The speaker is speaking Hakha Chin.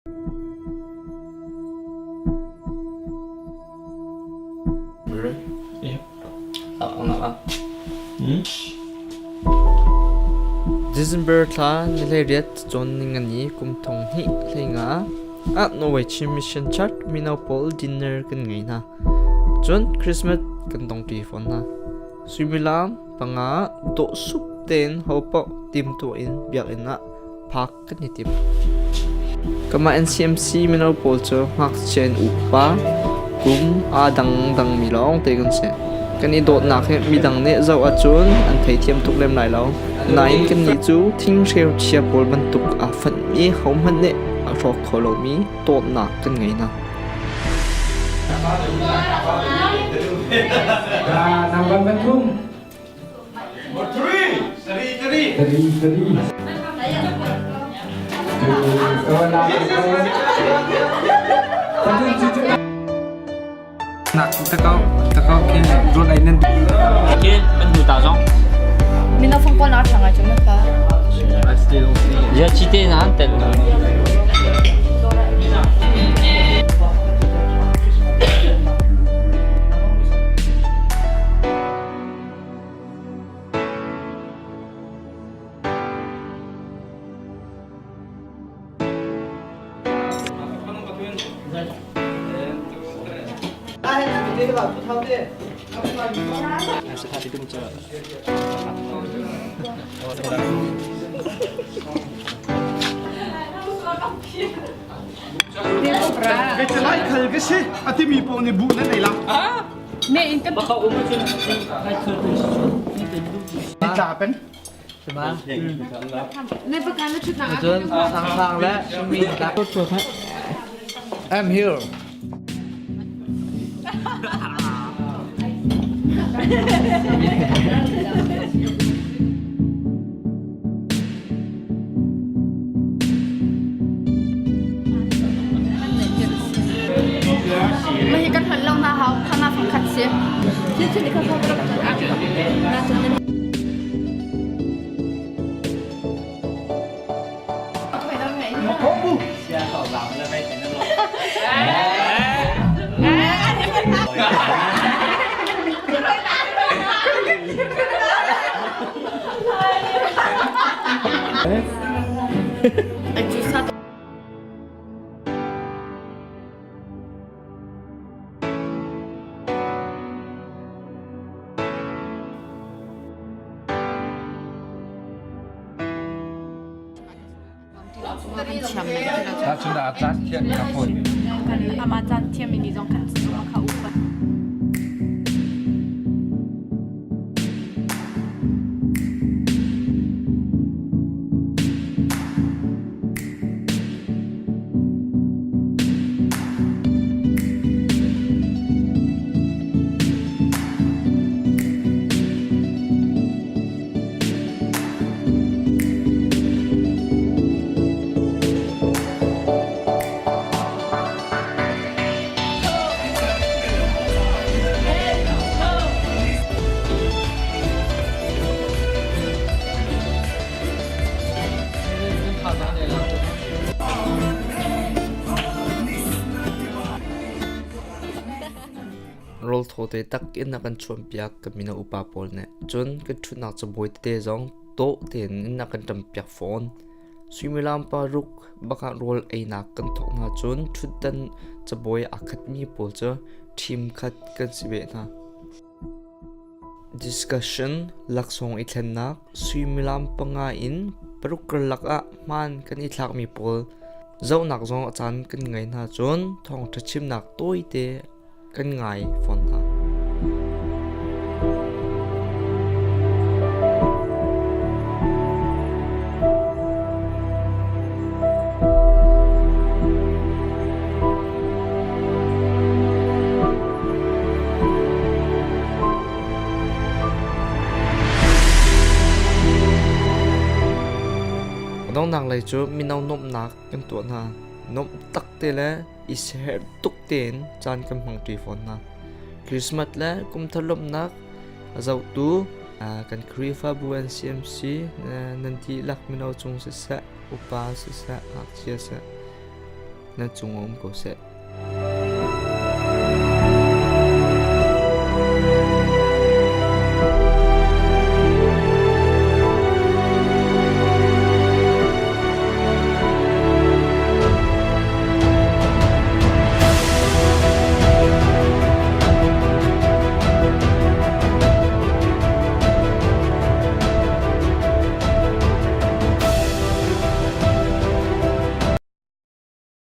December thla ni 18 cawn ningani kum thong hnih hleinga ah Norway Chin Mission Church mino pawl dinner kan ngei hna. Cun Christmas kan dongṭi fawn hna. Suimilam panga dawh sup tein hopaoh timtuah in biakinn ah phak kan i tim. Kamah NCMC mino pawl cu ngakchia in upa kum aa dangdangmi lawngte kan si. Kan i dawtnak hi midang nih zoh ahcun an theithiam tuk lem lai lo. Nain kannih cu thinghreu chia pawl bantuk aa fonhmi hohmanh nih a hrawk kho lomi dawtnak kan ngei hna. Number pathum. Three, three, three. Three, three. Nak takau takau ke rot ai nan Ke kan hnu ta zong. Mino fong pawl na thang ai chu ma fa. Ya chite na an tel. Lai khal ka si a timi pawl nih bu nan nei la. Me in kan Tla pen. Ne pakan na chut na. Cun sang le mi I'm here. Ma hi kan hman lo na hau khana phang khat si. Thil thil kha kha na chun na Amah caan thiam mi zong kan kha upat. Rawl thaw te tak in a kan chuanpiak kan mino upa pawl nih. Cun kan ṭhutnak cabuai tete zong dawh tein in a kan ṭampiak fawn. Suimilam paruk bakah rawl einak kan thawk hna cun ṭhutdan cabuai aa khatmi pawl cu ṭhim khat kan si ve hna. Discussion laksawng i thlennak suimilam panga in paruk karlak ah hmaan kan i thlakmi pawl zohnak zong a caan kan ngei hna cun thawngṭha chimnak tawite kan ngai fawn hna. Donghnak lei cu mino nuamhnak kan tuah hna. Nuamh tak te le i siaherh tuk tein caan kan hmangṭi fawn hna. Christmas le kumthar lawmhnak a zohtu kan Khrihfabu NCMC nan dihlak mino cung siseh, upa siseh, ngakchia siseh. Nan cungah um ko seh.